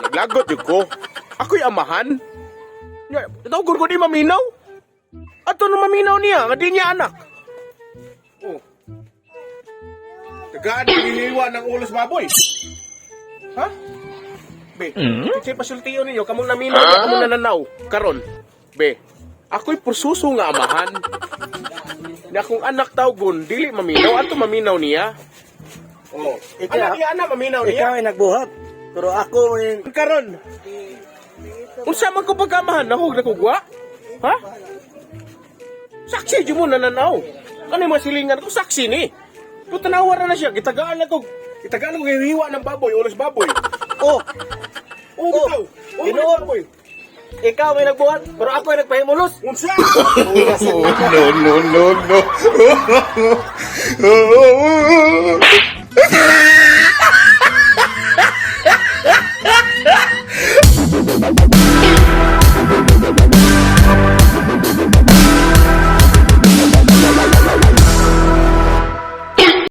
Naglagot jud ko. Ako'y amahan. Nya, tawgon ko di maminaw. Ato no maminaw niya, nga di niya anak. Oh. Tagaan hiwa ng ulos baboy. Ha? Be, mm? Pasultiyo ninyo, kamong naminaw niya, kamong nananaw. Karon, be, ako'y pursuso nga amahan. Na akong anak tawgon, dili maminaw, ato maminaw niya. Oh, anak niya, anak maminaw niya. Ikaw ay nagbuhat. Pero ako ay Karon. Unsa man ko pagkamahan nahog na kugwa? Ha? Saksi jud mo nananaw. Kani mga silingan ko saksi ni. Pero tanawa na na siya, gitagaan na ko. Gitagaan ko hiwa ng baboy, ulos baboy. Oh, Oh, bitaw. Oh, Ginoo. baboy. Ikaw ay nagbuhat, pero ako ay nagpahimulos. Unsa? No, no, no, no.